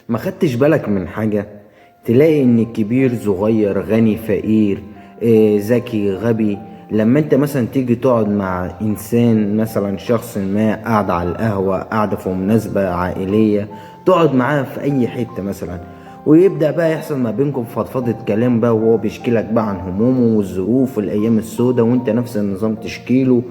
ما خدتش بالك من حاجة؟ تلاقي ان الكبير صغير، غني فقير، ذكي غبي، لما انت مثلا تيجي تقعد مع انسان مثلا شخص ما، قاعد على القهوة، قاعدة في مناسبة عائلية، تقعد معاه في اي حتة مثلا، ويبدأ بقى يحصل ما بينكم فضفضة كلام بقى، وهو بيشكي لك بقى عن همومه والظروف والأيام السوداء، وانت نفس النظام تشكيله،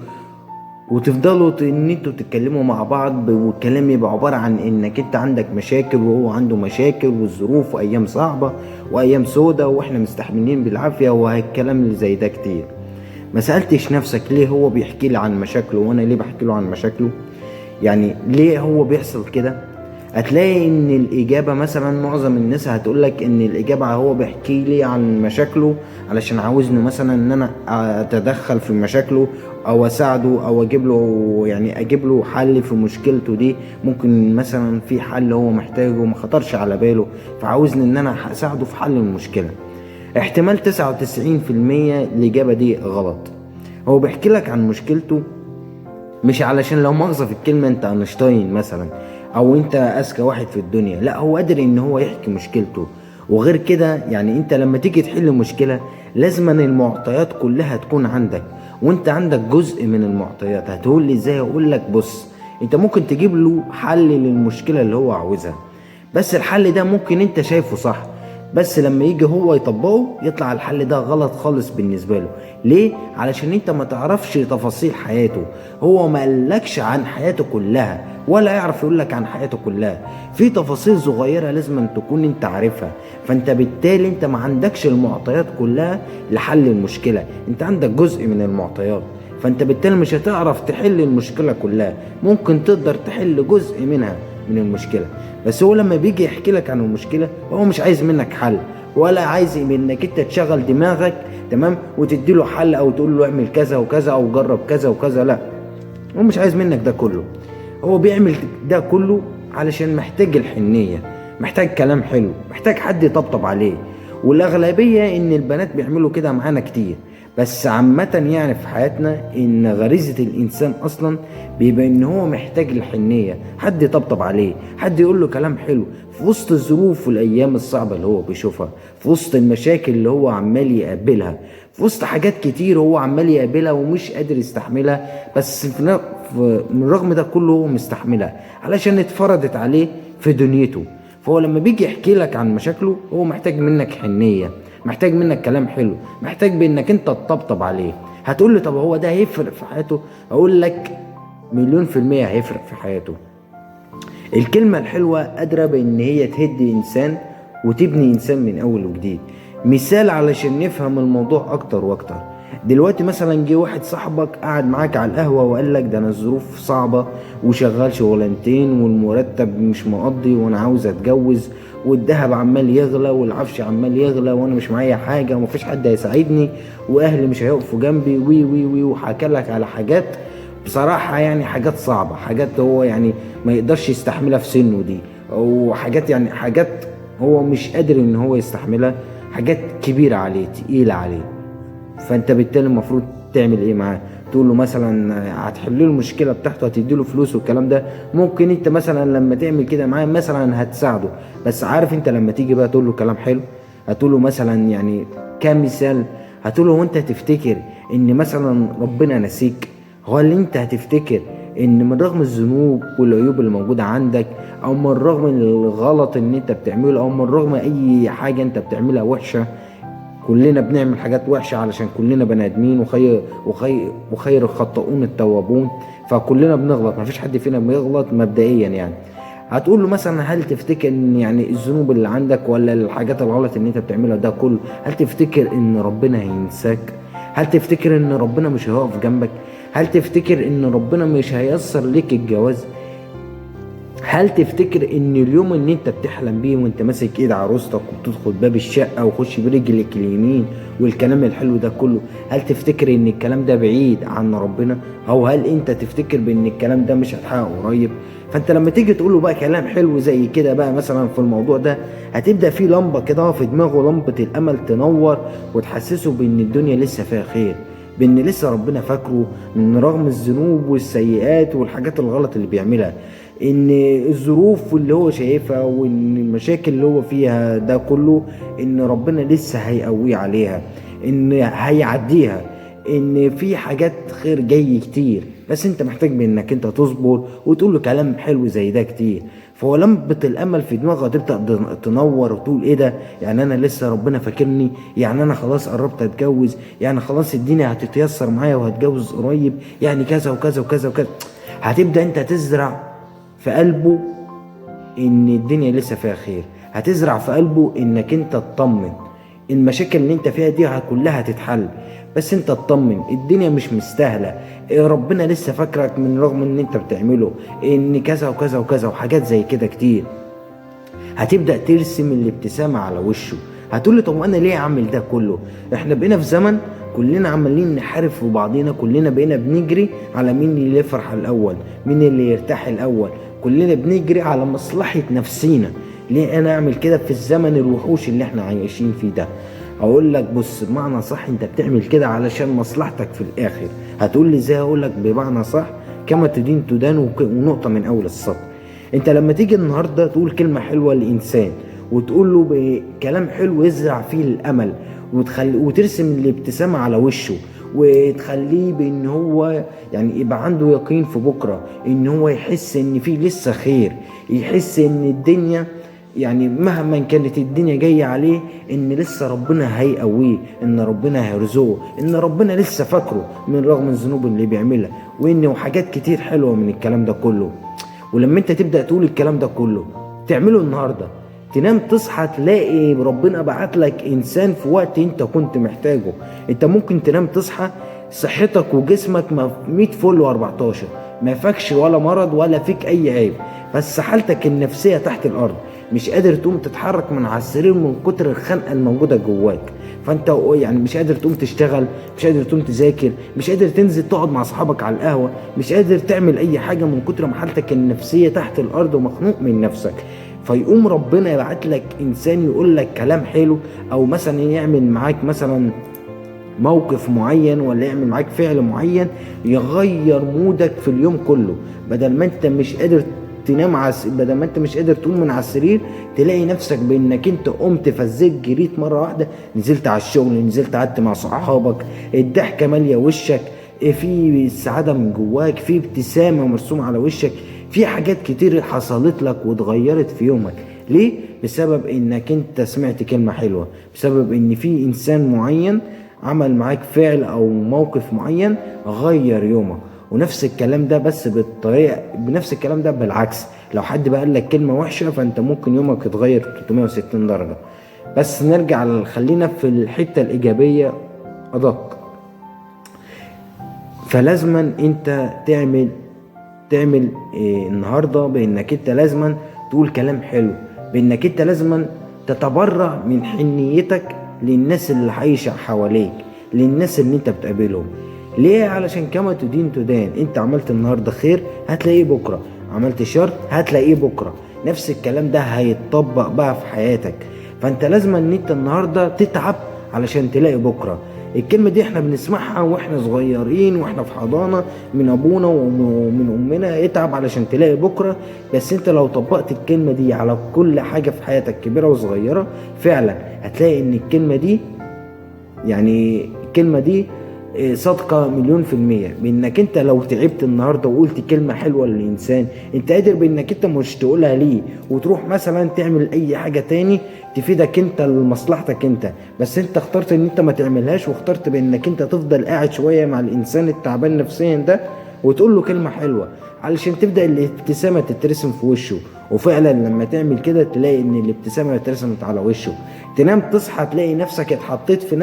وتفضلوا ان انتوا تتكلموا مع بعض، والكلام يبقى عبارة عن انك انت عندك مشاكل وهو عنده مشاكل، والظروف وايام صعبة وايام سودة واحنا مستحملين بالعافية، وهالكلام اللي زي ده كتير. ما سألتش نفسك ليه هو بيحكي لي عن مشاكله وانا ليه بحكي له عن مشاكله؟ يعني ليه هو بيحصل كده؟ هتلاقي ان الاجابة مثلا معظم الناس هتقولك ان الاجابة هو بيحكي لي عن مشاكله علشان عاوزني مثلا ان انا اتدخل في مشاكله او اساعده او اجيب له، يعني اجيب له حل في مشكلته دي. ممكن مثلا في حل هو محتاجه وما خطرش على باله، فعاوزني ان انا اساعده في حل المشكلة. احتمال 99% الاجابة دي غلط. هو بيحكي لك عن مشكلته مش علشان لو مؤاخذة في الكلمة انت اينشتاين مثلا او انت اذكى واحد في الدنيا، لا، هو قادر ان هو يحكي مشكلته. وغير كده يعني انت لما تيجي تحل مشكلة لازما المعطيات كلها تكون عندك، وانت عندك جزء من المعطيات. هتقول لي ازاي؟ اقول لك بص، انت ممكن تجيب له حل للمشكلة اللي هو عاوزها، بس الحل ده ممكن انت شايفه صح، بس لما يجي هو يطبقه يطلع الحل ده غلط خالص بالنسبة له. ليه؟ علشان انت ما تعرفش تفاصيل حياته، هو ما قالكش عن حياته كلها ولا يعرف يقولك عن حياته كلها. في تفاصيل صغيرة لازم تكون انت عارفها، فانت بالتالي انت ما عندكش المعطيات كلها لحل المشكلة، انت عندك جزء من المعطيات، فانت بالتالي مش هتعرف تحل المشكلة كلها. ممكن تقدر تحل جزء منها من المشكلة، بس هو لما بيجي يحكي لك عن المشكلة هو مش عايز منك حل، ولا عايز منك انت تشغل دماغك، تمام، وتدي له حل او تقول له اعمل كذا وكذا او جرب كذا وكذا. لا، هو مش عايز منك ده كله. هو بيعمل ده كله علشان محتاج الحنية، محتاج كلام حلو، محتاج حد يطبطب عليه. والأغلبية إن البنات بيعملوا كده معانا كتير، بس عامة يعني في حياتنا إن غريزة الإنسان أصلا بيبقى إن هو محتاج الحنية، حد يطبطب عليه، حد يقول له كلام حلو في وسط الظروف والأيام الصعبة اللي هو بيشوفها، في وسط المشاكل اللي هو عمال يقابلها، في وسط حاجات كتير هو عمال يقابلها ومش قادر يستحملها، بس من رغم ده كله هو مستحملها علشان اتفرضت عليه في دنيته. فهو لما بيجي يحكي لك عن مشاكله هو محتاج منك حنية، محتاج منك كلام حلو، محتاج بانك انت تطبطب عليه. هتقول لي طب هو ده هيفرق في حياته؟ اقول لك 1,000,000% هيفرق في حياته. الكلمة الحلوة قادرة بان هي تهدي انسان وتبني انسان من اول وجديد. مثال علشان نفهم الموضوع اكتر واكتر، دلوقتي مثلا جه واحد صاحبك قعد معاك على القهوة وقال لك ده انا الظروف صعبة وشغال شغلانتين والمرتب مش مقضي وانا عاوز اتجوز والذهب عمال يغلى والعفش عمال يغلى وانا مش معايا حاجة ومفيش حد هيساعدني واهلي مش هيقفوا جنبي وي وي وي، وحكى لك على حاجات بصراحة يعني حاجات صعبة، حاجات هو يعني ما يقدرش يستحملها في سنه دي، وحاجات يعني حاجات هو مش قادر ان هو يستحملها، حاجات كبيرة عليه تقيلة عليه. فانت بالتالي المفروض تعمل ايه معاه؟ تقول له مثلا هتحل له المشكله بتاعته، هتدي له فلوس والكلام ده. ممكن انت مثلا لما تعمل كده معاه مثلا هتساعده، بس عارف انت لما تيجي بقى تقول له كلام حلو، هتقول له مثلا يعني كمثال، هتقول له هو انت هتفتكر ان مثلا ربنا نسيك؟ هو اللي انت هتفتكر ان من رغم الذنوب والعيوب اللي موجوده عندك، او من رغم الغلط اللي انت بتعمله، او من رغم اي حاجه انت بتعملها وحشه، كلنا بنعمل حاجات وحشة علشان كلنا بني آدمين وخير الخطاؤون التوابون، فكلنا بنغلط، مفيش حد فينا بيغلط مبدئيا يعني. هتقول له مثلا هل تفتكر ان يعني الذنوب اللي عندك ولا الحاجات الغلط اللي انت بتعملها ده كله، هل تفتكر ان ربنا هينساك؟ هل تفتكر ان ربنا مش هيقف جنبك؟ هل تفتكر ان ربنا مش هيسر ليك الجواز؟ هل تفتكر ان اليوم اللي انت بتحلم بيه وانت ماسك ايد عروستك وبتدخل باب الشقة وخش برجلك اليمين والكلام الحلو ده كله، هل تفتكر ان الكلام ده بعيد عن ربنا؟ او هل انت تفتكر بان الكلام ده مش هتحققه قريب؟ فانت لما تيجي تقوله بقى كلام حلو زي كده بقى مثلا في الموضوع ده، هتبدأ في لمبة كده في دماغه، لمبة الامل تنور وتحسسه بان الدنيا لسه فيها خير، بان لسه ربنا فاكره من رغم الذنوب والسيئات والحاجات الغلط اللي بيعملها. ان الظروف اللي هو شايفها وان المشاكل اللي هو فيها ده كله ان ربنا لسه هيقويه عليها، ان هيعديها، ان في حاجات خير جاي كتير، بس انت محتاج بانك انت تصبر وتقول له كلام حلو زي ده كتير. فهو لمبة الامل في دماغه تبدأ تنور وتقول ايه ده، يعني انا لسه ربنا فاكرني، يعني انا خلاص قربت اتجوز، يعني خلاص الدنيا هتتيسر معايا وهتجوز قريب، يعني كذا وكذا وكذا وكذا. هتبدأ انت تزرع في قلبه ان الدنيا لسه فيها خير، هتزرع في قلبه انك انت تطمن، المشاكل اللي انت فيها دي كلها هتتحل، بس انت تطمن، الدنيا مش مستاهلة، ربنا لسه فاكرك من رغم ان انت بتعمله، ان كذا وكذا وكذا وحاجات زي كده كتير. هتبدأ ترسم الابتسامة على وشه. هتقول لي طب انا ليه اعمل ده كله؟ احنا بقينا في زمن كلنا عمالين نحارب في بعضينا، كلنا بقينا بنجري على مين اللي يفرح الاول، مين اللي يرتاح الاول، كلنا بنجري على مصلحة نفسينا. ليه انا اعمل كده في الزمن الوحوش اللي احنا عايشين فيه ده؟ اقول لك بص، بمعنى صح انت بتعمل كده علشان مصلحتك في الاخر. هتقول لي ازاي؟ اقول لك بمعنى صح كما تدين تدان، ونقطة من اول السطر. انت لما تيجي النهاردة تقول كلمة حلوة لإنسان وتقول له بكلام حلو يزرع فيه الامل وترسم الابتسامة على وشه وتخليه بان هو يعني يبقى عنده يقين في بكرة، ان هو يحس ان فيه لسه خير، يحس ان الدنيا يعني مهما كانت الدنيا جاية عليه ان لسه ربنا هيقويه، ان ربنا هيرزقه، ان ربنا لسه فاكره من رغم الذنوب اللي بيعملها، وان وحاجات كتير حلوة من الكلام ده كله. ولما انت تبدأ تقول الكلام ده كله تعمله النهاردة، تنام تصحى تلاقي ربنا بعت لك انسان في وقت انت كنت محتاجه. انت ممكن تنام تصحى صحتك وجسمك 100 فل و14، ما فيكش ولا مرض ولا فيك اي عيب، بس حالتك النفسية تحت الارض، مش قادر تقوم تتحرك من على السرير من كتر الخنقة الموجودة جواك. فانت يعني مش قادر تقوم تشتغل، مش قادر تقوم تذاكر، مش قادر تنزل تقعد مع اصحابك على القهوة، مش قادر تعمل اي حاجة من كتر ما حالتك النفسية تحت الارض ومخنوق من نفسك. فيقوم ربنا يبعت لك انسان يقول لك كلام حلو، او مثلا يعمل معاك مثلا موقف معين، ولا يعمل معاك فعل معين يغير مودك في اليوم كله. بدل ما انت مش قادر تنام بدل ما انت مش قادر تقوم من على السرير، تلاقي نفسك بانك انت قمت فزيت جريت مرة واحدة، نزلت على الشغل، نزلت قعدت مع صحابك، الضحكة ماليه وشك، في سعادة من جواك، في ابتسامة مرسومه على وشك، في حاجات كتير حصلت لك واتغيرت في يومك. ليه؟ بسبب انك انت سمعت كلمة حلوة، بسبب ان في انسان معين عمل معاك فعل او موقف معين غير يومك. ونفس الكلام ده بس بالطريقة، بنفس الكلام ده بالعكس، لو حد بقى لك كلمة وحشة فانت ممكن يومك يتغير 360 درجه. بس نرجع خلينا في الحتة الايجابية ادق. فلازما انت تعمل إيه النهارده؟ بانك انت لازما تقول كلام حلو، بانك انت لازما تتبرع من حنيتك للناس اللي عايشه حواليك، للناس اللي انت بتقابلهم. ليه؟ علشان كما تدين تدان. انت عملت النهارده خير هتلاقيه بكره، عملت شر هتلاقيه بكره. نفس الكلام ده هيتطبق بقى في حياتك. فانت لازم ان انت النهارده تتعب علشان تلاقي بكره. الكلمة دي احنا بنسمعها واحنا صغيرين واحنا في حضانة من ابونا ومن امنا، اتعب علشان تلاقي بكره. بس انت لو طبقت الكلمة دي على كل حاجة في حياتك كبيرة وصغيره، فعلا هتلاقي ان الكلمة دي يعني الكلمة دي صادقة 1,000,000%. بانك انت لو تعبت النهارده وقلت كلمة حلوة للانسان، انت قادر بانك انت مش تقولها ليه وتروح مثلا تعمل اي حاجة تاني تفيدك انت لمصلحتك انت، بس انت اخترت ان انت ما تعملهاش، واخترت بانك انت تفضل قاعد شوية مع الانسان التعبان نفسيا ده وتقول له كلمة حلوة علشان تبدا الابتسامة تترسم في وشه. وفعلا لما تعمل كده تلاقي ان الابتسامة اترسمت على وشه. تنام تصحى تلاقي نفسك اتحطيت في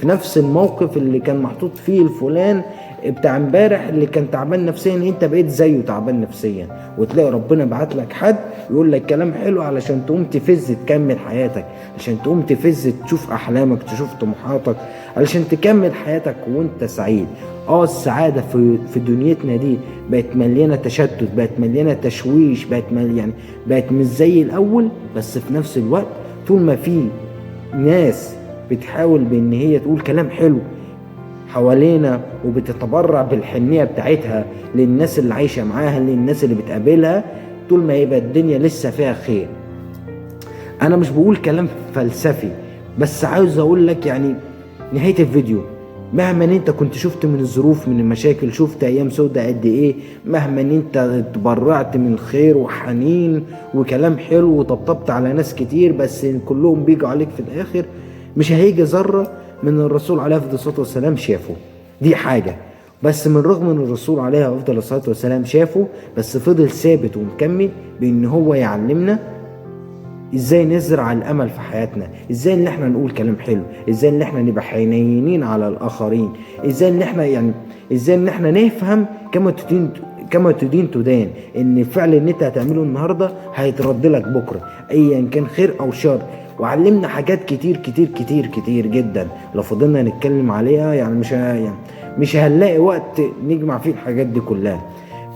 نفس الموقف اللي كان محطوط فيه الفلان بتاع امبارح اللي كان تعبان نفسيا، انت بقيت زيه تعبان نفسيا. وتلاقي ربنا بعت لك حد يقول لك كلام حلو علشان تقوم تفز تكمل حياتك، عشان تقوم تفز تشوف احلامك، تشوف طموحاتك، علشان تكمل حياتك وانت سعيد. السعادة في دنيتنا دي بقت مليانة تشتت، بقت مليانة تشويش، بقت يعني بقت مش زي الاول. بس في نفس الوقت طول ما في ناس بتحاول بان هي تقول كلام حلو حوالينا وبتتبرع بالحنية بتاعتها للناس اللي عايشة معاها، للناس اللي بتقابلها، طول ما يبقى الدنيا لسه فيها خير. انا مش بقول كلام فلسفي، بس عاوز اقول لك يعني نهاية الفيديو، مهما ان انت كنت شفت من الظروف، من المشاكل، شفت ايام سودة قد ايه، مهما ان انت تبرعت من خير وحنين وكلام حلو وطبطبت على ناس كتير، بس كلهم بيجوا عليك في الاخر، مش هيجي ذرة من الرسول عليه افضل الصلاة والسلام شافه. دي حاجة. بس من رغم ان الرسول عليه افضل الصلاة والسلام شافه، بس فضل ثابت ومكمل بان هو يعلمنا ازاي نزرع الامل في حياتنا، ازاي ان احنا نقول كلام حلو، ازاي ان احنا نبقى حنينين على الاخرين، ازاي ان احنا يعني ازاي ان احنا نفهم كما تدين تدان، ان الفعل اللي انت هتعمله النهارده هيترد لك بكره ايا كان خير او شر. وعلمنا حاجات كتير كتير كتير كتير جدا، لو فضلنا نتكلم عليها يعني مش هنلاقي وقت نجمع فيه الحاجات دي كلها.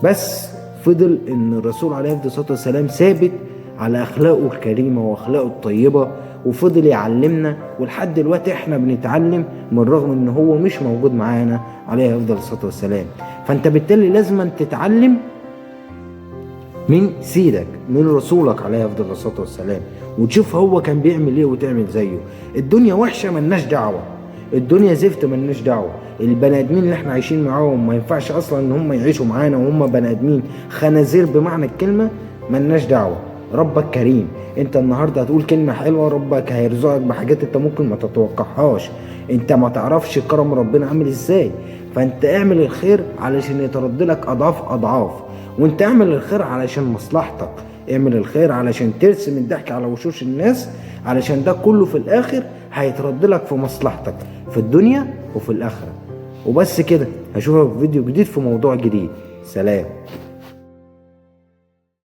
بس فضل ان الرسول عليه الصلاة والسلام ثابت على اخلاقه الكريمة واخلاقه الطيبة، وفضل يعلمنا، ولحد دلوقتي احنا بنتعلم من رغم ان هو مش موجود معانا عليه افضل الصلاة والسلام. فانت بالتالي لازم تتعلم من سيدك، من رسولك عليه افضل الصلاة والسلام، وتشوف هو كان بيعمل ايه وتعمل زيه. الدنيا وحشة ملناش دعوه، الدنيا زفت ملناش دعوه، البني ادمين اللي احنا عايشين معاهم ما ينفعش اصلا ان هم يعيشوا معانا وهم بني ادمين خنازير بمعنى الكلمة، ملناش دعوه. ربك كريم، انت النهارده هتقول كلمة حلوة ربك هيرزقك بحاجات انت ممكن ما تتوقعهاش، انت ما تعرفش كرم ربنا عامل ازاي. فانت اعمل الخير علشان يترد لك اضعاف اضعاف، وانت اعمل الخير علشان مصلحتك، اعمل الخير علشان ترسم الضحك على وشوش الناس، علشان ده كله في الاخر هيترد لك في مصلحتك في الدنيا وفي الاخرة. وبس كده، هشوفك في فيديو جديد في موضوع جديد. سلام.